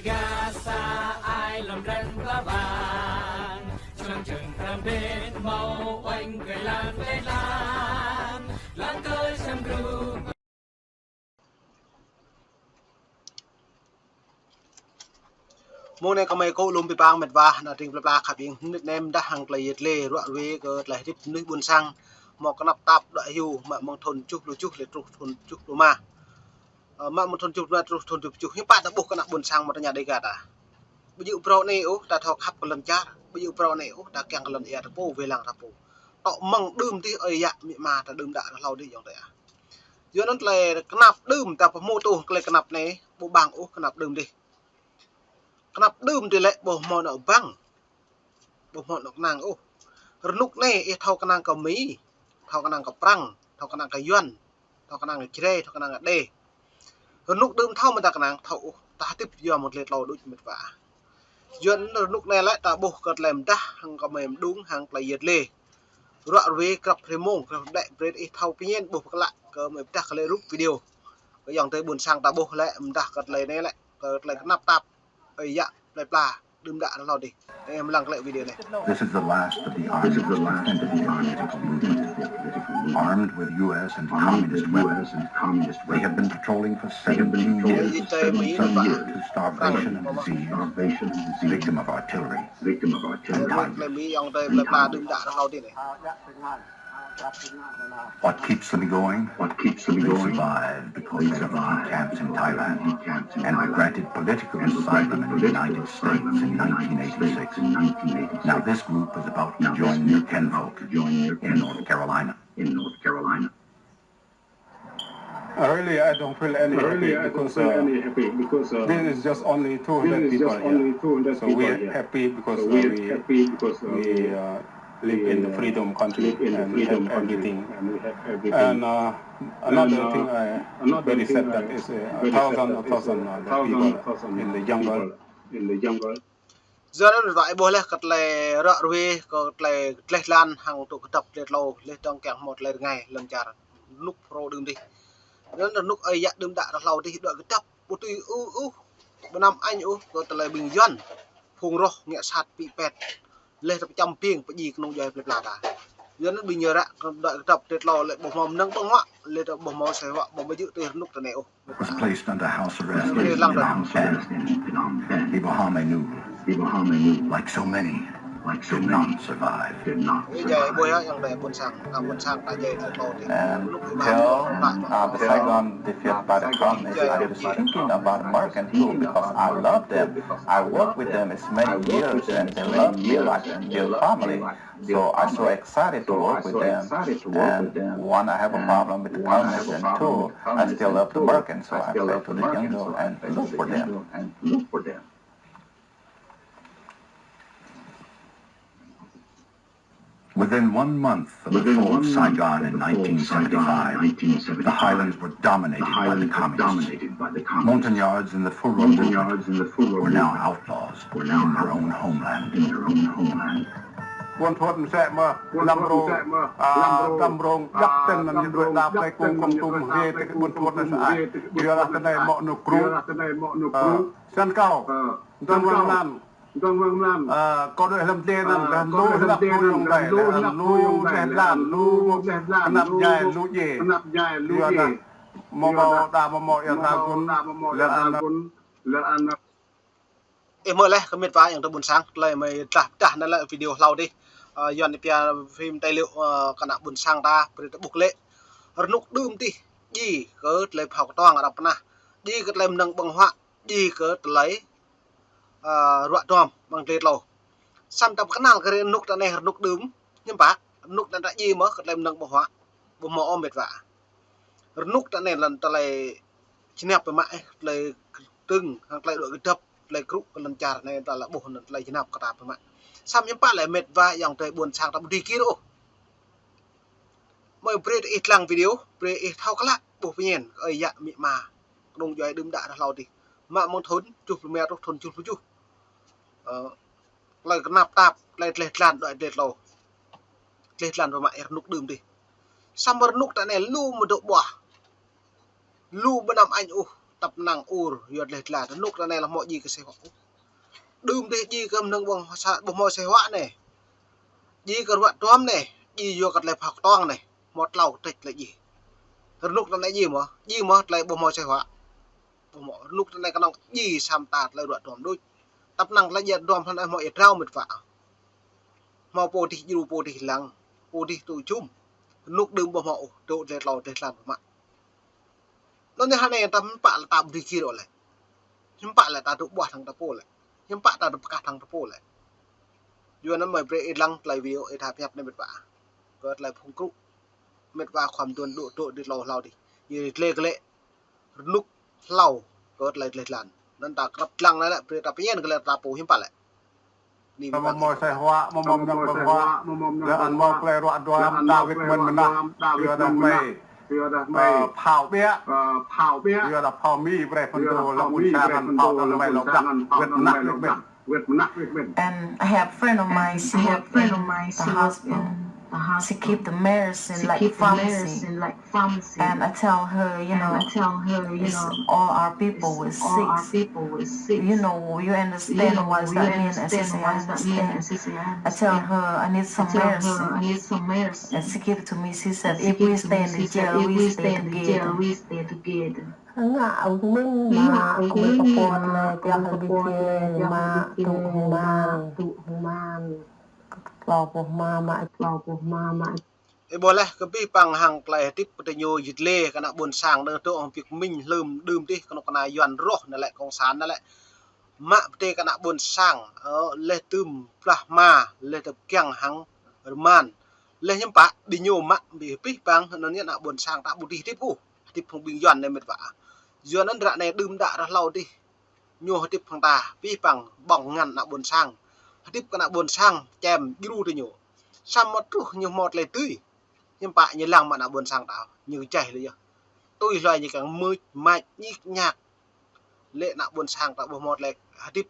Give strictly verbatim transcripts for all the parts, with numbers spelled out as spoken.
Gasa ai lăm răn pla bang, člăng čơ̆ng kram bĕ mâo oanh kơ lăng lĕ lăng, lăng kơ čăm gru. Mông anei kơ mei kơ lŭm bi pang mĭt wa, ană tring pla pla khăp ing, hnĭt nem dah hăng klei yăl dliê, ruă ruê kơ klei hdĭp mnuih ƀuôn sang, mâo knap tap đuĕ hiu, mă mơ̆ng thŭn čuh pluh čuh, leh truh thŭn čuh pluh ma. Ơ, mă mơ̆ng thŭn čuh pluh ma truh thŭn čuh pluh čuh, hiư̆m pă ta ƀuh kơ ană ƀuôn sang mâo tơña Dega ta. Ƀu djơ̆ brâo anei ôh, ta thâo khăp kơ lăn čar, ƀu djơ̆ brâo anei ôh, ta kiăng kơ lăn ia ta pô, wê lăng ta pô. Tŏ mơ̆ng đưm dih ơi yă amĭ ama ta đưm đă ta hlâo dih ayŏng adei ah. Yua anăn klei knap đưm ta pơhmô tuh klei knap anei, ƀu ƀăng ôh knap đưm dih. Knap đưm dih lĕ ƀu hmâo nŏ ƀăng. Ƀu hmâo nŏ knang ôh. Rnuk anei ih thâo knang kơ Mi, thâo knang kơ Prăng, thâo knang kơ Yuăn, thâo knang kơ Jrai, thâo knang kơ Êđê. Rnuk đưm thâo mơ̆ ta knang, thâo ôh, ta hdĭp yua mơ̆ng klei tlâo đuč mĭt wa. Yua anăn rnuk anei lĕ ta ƀuh kơ klei mdah hăng kơ mei mđung hăng klei yăl dliê. Ruă ruê krăp hruê mông, krăp đĕ brei ih thâo pơñen ƀuh pơklă kơ mei pdah kơ lĕ rup video. Kơ ayŏng adei ƀuôn sang ta ƀuh lĕ mdah kơ klei anei lĕ, kơ klei knap tap, ơi yă, plei pla, đưm đă hlâo dih. Ơ, mlăng klei video anei. This is the last of the armed, defended political movement. Armed with U S and communist weapons, they have been patrolling for seventeen years, subject to starvation and disease, victim of artillery and Tiger. Klei Mi ayŏng adei plei pla đưm đă hlâo dih anei. What keeps them going? What keeps them going? They survived because they survived camps in Thailand and were granted political asylum in the United States in nineteen eighty-six. Now this group is about to join their kinfolk in North Carolina. In North Carolina. Really, I don't feel any happy because, uh, this is just only two hundred people here. So we are happy because, uh, we, we, uh, live in the freedom country and we have everything. And, uh, another thing I very sad that is, uh, a thousand, a thousand, uh, the people in the jungle. Yua anăn ruă ih ƀuh leh kơ klei ruă ruê, kơ klei dleh dlan hăng tŭ kdăp klei tlâo, leh dơ̆ng kiăng hmâo klei rngai lăn čar. Rnuk phrâo đưm dih. Anăn rnuk ơi yă đưm đă hlâo dih đuĕ kdăp, ƀu tui ôh, ƀu năm añ ôh, kơ klei ƀing Yuăn. Phung roh ngă sat pĭ pet. Leh ta čăm piêng pơdjai knŏng djuai plei pla ta. Yua anăn ƀing ñu ră đuĕ kdăp klei tlâo lĕ ƀu hmâo mnơ̆ng ƀơ̆ng huă, leh ta ƀu hmâo asei huă, ƀu hmâo jư̆ tui rnuk ta anei ôh. Was placed under house arrest in Phnom Penh. Ibrahim Anu, like so many, did not survive. Ih jai ƀuh ya, ayŏng adei ƀuôn sang, ană ƀuôn sang ta jai ta tlâo dih. And till, uh, the Saigon defeat by the communists, I was thinking about American too because I love them. I work with them as many years and they love me like their family. So I so excited to work with them. And when I have a problem with the communists and too, I still love the Americans, so I fly to the jungle and look for them. Within one month of the fall of Saigon in nineteen seventy-five, the highlands were dominated by the communists. Montagnards in the Fulro movement were now outlaws in their own homeland. Ƀuôn Thuôt msĕ mơh, Hlăm Rông, a, Hlăm Rông, djăp ten anăn ñu đuĕ đa plei kông kông tum hriê ti Ƀuôn Thuôt anei sơăi. Kyuadah ti anei mâo anôk krŭ. Ơ, snăn kâo, dơ̆ng wăng anăn. Ơ, kâo đuĕ hlăm dliê anăn, hlăm lu hlăp lu yŏng đei, hlăm lu dleh dlan, lu knap jai, lu djiê. Kyuadah mâo mâo đa mâo mâo yua ta gun, leh anăn Ih mơ̆ leh kơ mĭt wa ayŏng adei ƀuôn sang, klei mei tlah pdah anăn lĕ video hlâo dih. Ơ, Yuăn pia phim tài liệu, ơ, kơ ană ƀuôn sang ta, brei ta ƀuh lĕ. Rnuk đưm dih, djiê kơ klei phao ktuang arăng pnah. Djiê kơ klei mnơ̆ng ƀơ̆ng huă, djiê kơ klei, ơ, ruă duam, mơ̆ng klei tlâo. Săm ta pơknăl kơ rnuk ta anei rnuk đưm, hiư̆m pă, rnuk ta anei djiê mơh kơ klei mnơ̆ng ƀơ̆ng huă, ƀu mâo ôh mĭt wa. Rnuk ta anei lăn klei jnap pơmă ih, klei kdơ̆ng, hăng klei đuĕ kdăp, klei krŭ kơ lăn čar anei ta lŏ ƀuh anăn klei jnap kơ ta pơmă. Săm hiư̆m pă lĕ mĭt wa ayŏng adei ƀuôn sang ta ƀu djŏ kir ôh. Mei brei ih dlăng video, brei ih thâo klă, ƀuh pơñen, ơi yă amĭ ama. Knŏng djuai đưm đă hlâo dih. Mă mơ̆ng thŭn kjuh pluh êma truh thŭn kjuh pluh kjuh. Ơ, klei knap tap, klei dleh dlan, đuĕ dleh tlâo. Dleh dlan pơmă ih rnuk đưm dih. Săm rnuk ta anei lu mdŏ ƀuah. Lu ƀu năm añ ôh. tăp năng ur, yua dleh dlan. Rơnuk ară anei lŏ mâo djiê kơ asei huă. Đưm dih djiê kơ mnơ̆ng ƀơ̆ng sa, ƀu mâo asei huă anei. Djiê kơ ruă duam anei, djiê yua kơ tlei phao ktuang anei. Mâo tlâo kdrêč tlei djiê. Rơnuk ară anei djiê mơh, djiê mơh tlei ƀu mâo asei huă. Ƀu mâo, rơnuk ară anei knŏng djiê sa mta tlei ruă duam đuč. Tăp năng tlei djiê duam hlăm anei mâo êa drao mĭt wa. Mâo pô dih djru, pô dih lăng, pô dih tŭ jum. Rơnuk đưm ƀu mâo ôh, dôk dleh tlâo dleh dlan ƀu mă. Anăn anei hă anei ta hiư̆m pă lĕ ta ƀu dưi gĭr ôh lĕ. Hiư̆m pă lĕ ta dôk ƀuah hăng ta pô lĕ. Hiư̆m pă ta dôk pơkah hăng ta pô lĕ. Yua anăn mơ̆ brei ih dlăng tlei video ih thâo pơhiăp anei mĭt wa. Kơ tlei phung krŭ mĭt wa khua mduôn dôk dôk dleh tlâo hlâo dih. Ñu dleh kơ lĕ rơnuk hlâo kơ tlei dleh dlan. Anăn ta krăp dlăng anei lĕ, brei ta pơñen kơ lĕ ta pô hiư̆m pă lĕ. Anei amâo mâo asei huă, amâo mâo mnơ̆ng ƀơ̆ng huă, leh anăn mâo klei ruă duam, đa wĭt mĭn mnah, yua dah hmei, ơ, phao ƀiă, yua dah phao Mi brei phŭn dô, leh ƀuôn sang hăn phao dô, leh hmei lŏ dlăng, wĭt mnah wĭt mĭn. And I have friend of mine, she work in the hospital. She keep the medicine like pharmacy. And I tell her, you know, it's all our people with sick. You know, you understand what that means? And she said, "I understand." I tell her, "I need some medicine." And she give it to me. She said, "If we stay in the jail, we stay together." Ngă mĭn mă, mĭn kpŭt leh, tiah hal bi kê, mă, tŭ hma, tŭ hma. Tlâo pô hma mă. Ih ƀuh leh kơ bi păng hăng klei hdĭp kơ diñu yit leh kơ ană ƀuôn sang dơ̆ng dôk hŏng bi kmĭn hlơm đưm dih knŭk kna Yuăn roh anăn lĕ cộng sản anăn lĕ. Mă bi tê kơ ană ƀuôn sang, ơ, leh tŭm blah hma, leh tŭm kiăng hăng rơman. Leh hiư̆m pă diñu mă bi pih păng anăn ană ƀuôn sang ta ƀu dưi hdĭp ôh. Hdĭp hŏng ƀing Yuăn anei mĭt wa. Yuăn anăn ară anei đưm đă rah hlâo dih. Ñu hdĭp hŏng ta, pih păng ƀơ̆ng ngăn ană ƀuôn sang. Hdĭp kơ ană ƀuôn sang, čem djru diñu. Samơ̆ truh ñu mâo tlei dưi. Hiư̆m pă ñu lăng mă ană ƀuôn sang ta, ñu kčeh leh yơh. Tui hluê ñu kiăng mưč, mač, ñik ñak. Leh ană ƀuôn sang ta ƀu mâo tlei hdĭp,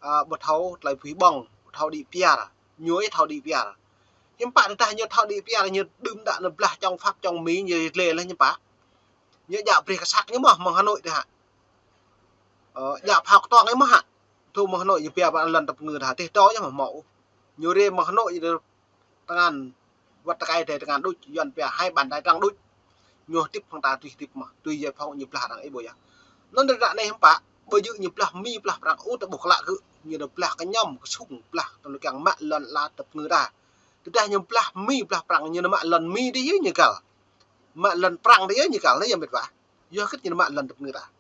a, ƀu thâo tlei pui ƀơ̆ng, ƀu thâo đĭ piar. Ñu ih thâo đĭ piar. Hiư̆m pă tơdah ñu thâo đĭ piar, ñu đưm đă anăn blah čŏng Pháp čŏng Mi, ñu dleh leh hiư̆m pă. Ñu djă brei kơ sat ñu mơh mơ̆ng Hà Nội tơ hă. Ơ, djă phao ktuang ñu mơh hă. Tŭ mơ̆ng Hà Nội ñu pia pă lăn tăp ngư tơ hă, tih tơ ñu mơh mâo. Ñu rê mơ̆ng Hà Nội ñu tơngan, wăt tơkai drei tơngan đuč, Yuăn pia hai bàn tay trắng đuč. Ñu hdĭp hŏng ta tui hdĭp mơh, tui giải phóng ñu blah arăng ih ƀuh yơh. Anăn ară anei hiư̆m pă, ƀu djơ̆ ñu blah Mi blah Prăng ôh ta ƀuh klă kơ, ñu dah blah kñăm ksŭng blah tơl kiăng mă lăn ala tăp ngư ta. Tơdah ñu blah Mi blah Prăng ñu mă lăn Mi dih yơh ñu găl. Mă lăn Prăng dih yơh ñu găl, anei yơh mĭt wa. Yua kơ ñu mă lăn tăp ngư ta.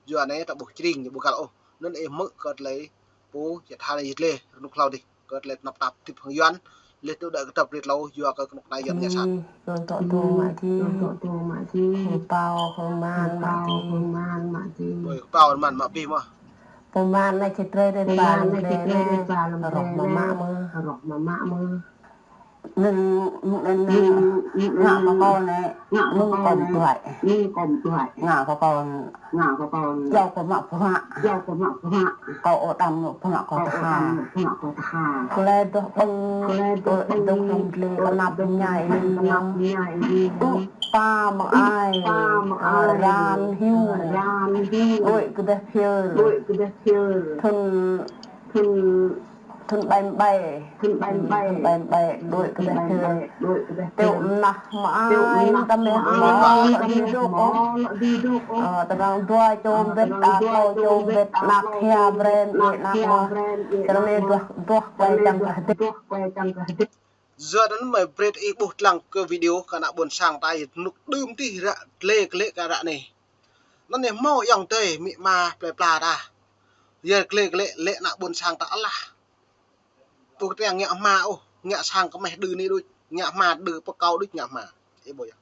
Yua anei ta ƀuh čring ñu ƀu găl ôh. Anăn ih hmư̆ kơ tlei pô čăt hă anei yit leh rơnuk hlâo dih. Kơ tlei tnap tap hdĭp hŏng Yuăn. Leh tŭ đa kdăp leh tlâo yua kơ knŭk kna Yuăn ngă sat. Kơ tŏ tŭ mă ti. Kơ pao kơ man mă ti. Ƀuh kơ pao man mă pih mơh. Pô man anei čih drei drei ba lăm drei anei. Roh mă mă mơh. Anăn, anăn, anăn, ngă kơ kâo anei, mơ̆ng kâo mduai. Ngă kơ kâo, djŏ kâo mă bruă. Kâo ôh đăm bruă kâo tha. Klei duah ƀơ̆ng, ơ, dôk hlăm dlê knap mñai êngiê. Tŭ pa mă ai, ơ, ran hiu. Đuĕ kơ deh phiơr. Thŭn, thŭn Thŭn ƀai ƀai. Thŭn ƀai ƀai. Thŭn ƀai ƀai. Đuĕ kơ deh phiơr. Tŭ mnah mă ai, tăm meh mâo lŏ dưi dôk ôh. Ơ, tơngan dua čô mbĭt, a, tlâo čô mbĭt, anak hia brei, ih anak mơh. Tơl anei duah, duah klei čiăng kơ hdĭp. Yua anăn mơ̆ brei ih ƀuh dlăng kơ video kơ ană ƀuôn sang ta yơh rơnuk đưm dih ră dleh kơ lĕ kơ ară anei. Anăn anei mâo ayŏng adei amĭ ama plei pla ta. Yơh dleh kơ lĕ, lĕ ană ƀuôn sang ta alah. Ƀu kiăng ngă hma ôh, ngă sang kmeh đơ anei đuč, ngă hma đơ pơ kâo đuč ngă hma. Ih ƀuh yơh.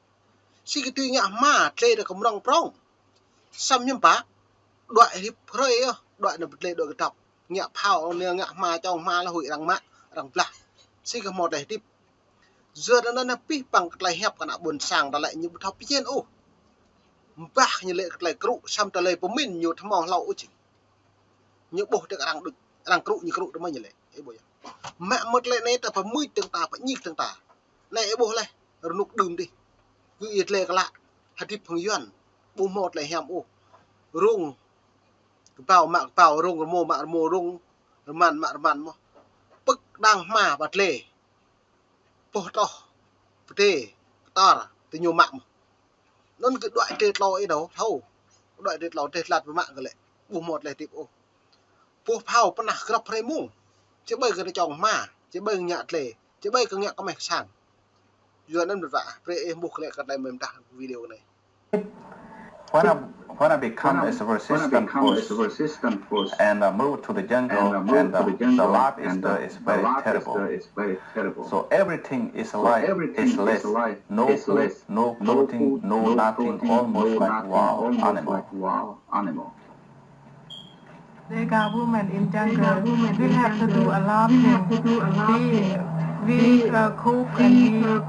Si kơ dưi ngă hma, dleh dơ̆ng kơ mrŏng prŏng. Săm hiư̆m pă, đuĕ hdĭp hrơi yơh, đuĕ anăn dleh đuĕ kdăp. Ngă phao, ngă hma, čŏng hma leh huĭ arăng mă, arăng blah. Si kơ mâo tlei hdĭp. Yua anăn anei pih păng kơ tlei hiăp kơ ană ƀuôn sang ta lĕ ñu ƀu thâo pơjing ôh. Mbah ñu lĕ kơ tlei krŭ, săm tlei pơmĭn ñu thâo mâo hlâo ôh jing. Ñu ƀuh tơ arăng đuč, arăng krŭ ñu krŭ tơ mơ̆ ñu lĕ. Ih ƀuh yơh. Mă mơ̆ tlei anei ta pơmưč dơ̆ng ta, pơñik dơ̆ng ta. Anei ih ƀuh leh, rơnuk đưm dih. Kơ yit leh kơ lă, hdĭp hŏng Yuăn. Ƀu mâo tlei hiam ôh. Rŭng kbao mă kbao, rŭng rmô mă rmô, rŭng rmăn mă rmăn mơh. Pơ̆k đang hma ba tlê. Pŏh troh, pơdê, pơtar, ti ñu mă mơh. Anăn kơ đuĕ ti tlâo ih dôk, thâo. Đuĕ ti tlâo ti tlât bi mă kơ lĕ. Ƀu mâo tlei hdĭp ôh. Pô phao pnah grăp hrei mông. Či ƀai kơ čŏng hma, či ƀai ngă tlei, či ƀai kơ ngă kmeh sang. Yua anăn mĭt wa, brei ih ƀuh kơ lĕ kơ tlei mơ̆ng dah video anei. When I, when I become a resistance force and I move to the jungle, and uh, the life is, uh, is very terrible. So everything is life, is less. No food, no clothing, no nothing, almost like wild animal. Dega women in jungle, we have to do a lot of things. We, we uh, cook and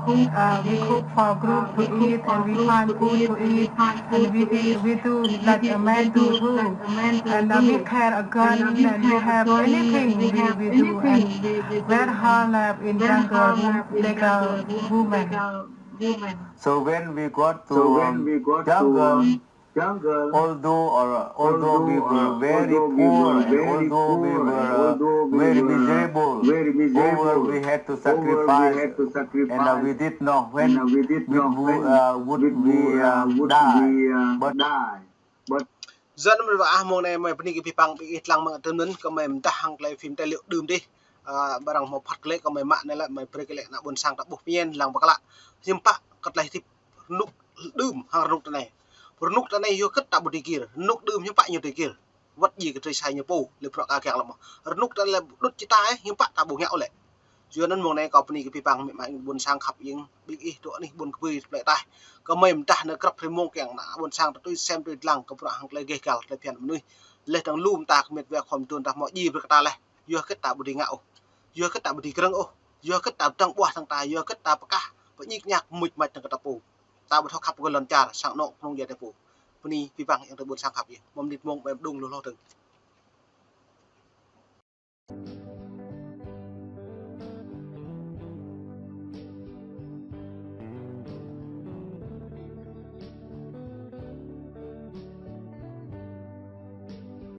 we, uh, we cook for group to eat and we find food to eat and we, we do like a man do too. And uh, we carry a gun and we have anything we, we do and very hard life in jungle, Dega women. So when we got to um, jungle, although or although we were very poor and although we were uh, very miserable, over we had to sacrifice, and uh, we did not when we wo- uh, would we uh, die. But Yua anăn mĭt wa ah mông anei mei bơni kơ bi păng bi ih dlăng mơ̆ng tơnăn kơ mei mdah hŏng klei phim tài liệu đưm dih. Ơ, ƀiădah mâo phat kơ lĕ kơ mei mă anei lĕ mei brei kơ lĕ ană ƀuôn sang ta ƀuh pơmĭn lăng ƀă klă. Hiăm pă kơ tlei hdĭp rnuk đưm hŏng rnuk tinei. Rnuk tinei yua kơ ta ƀu dưi gĭr, rnuk đưm hiăm pă ñu dưi gĭr. Wăt djŏ kơ drei sa ñu pô, lĕ bruă ka kiăng lăm. Rnuk tinei lĕ đŭt čita, hiăm pă ta ƀu ngă lĕ. Yua anăn mông anei kâo bơni kơ bi păng mĭ mă ƀuôn sang khăp ing, ƀing ih dôk anih ƀuôn kbưi plei taih. Kơ mei mdah anei grăp hrei mông kiăng ană ƀuôn sang ta tui sem tui dlăng kơ bruă hŏng klei geh găl klei bhiăn mnuih. Leh dơ̆ng lu mta kơ mĭt wa khua mduôn ta mâo djŏ brei kơ ta leh. Yua kơ ta ƀu dưi ngă ôh. Yua kơ ta ƀu dưi krơ̆ng ôh. Yua kơ ta dăng ƀuah dăng ta, yua kơ ta pơkah, pơñik ñak, mưč mač dơ̆ng kơ ta pô. Ta ƀu thâo khăp kơ lăn čar, sang anôk knŏng ya ta pô. Bơni bi păng ing ta ƀuôn sang khăp ing. Mâo mnĭt mông mei mđung lu hloh dơ̆ng.